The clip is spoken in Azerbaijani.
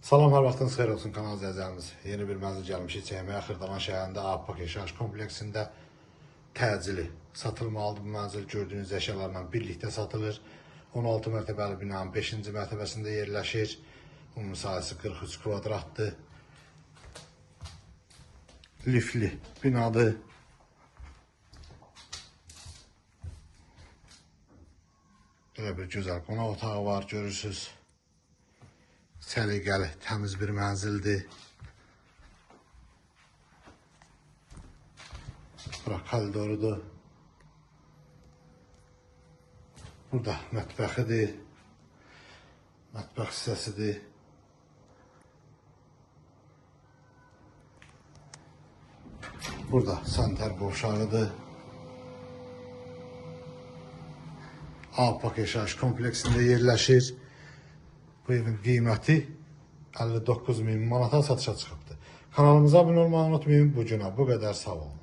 Salam, hər vaxtınız xeyir olsun kanal izləyicilərimiz. Yeni bir mənzil gəlmişik çəkməyə. Xırdalan şəhərində Ağappaq yaşayış kompleksində təcili satılmalıdır bu mənzil. Gördüyünüz əşyalarla birlikdə satılır. 16 mərtəbəli binanın 5-ci mərtəbəsində yerləşir. Ümumi sahəsi 43 kvadratdır. Liftli binadır. Belə bir gözəl qonaq otağı var, görürsünüz. Səliqəli, təmiz bir mənzildir. Bura koridorudur. Burada mətbəxidir. Mətbəx hissəsidir. Burada sanitar qovşağıdır. Ağappaq yaşayış kompleksində yerləşir. Bu evin qiyməti 59 min manata satışa çıxıbdır. Kanalımıza abunə olmağı unutmayın. Bu günə bu qədər, sağ olun.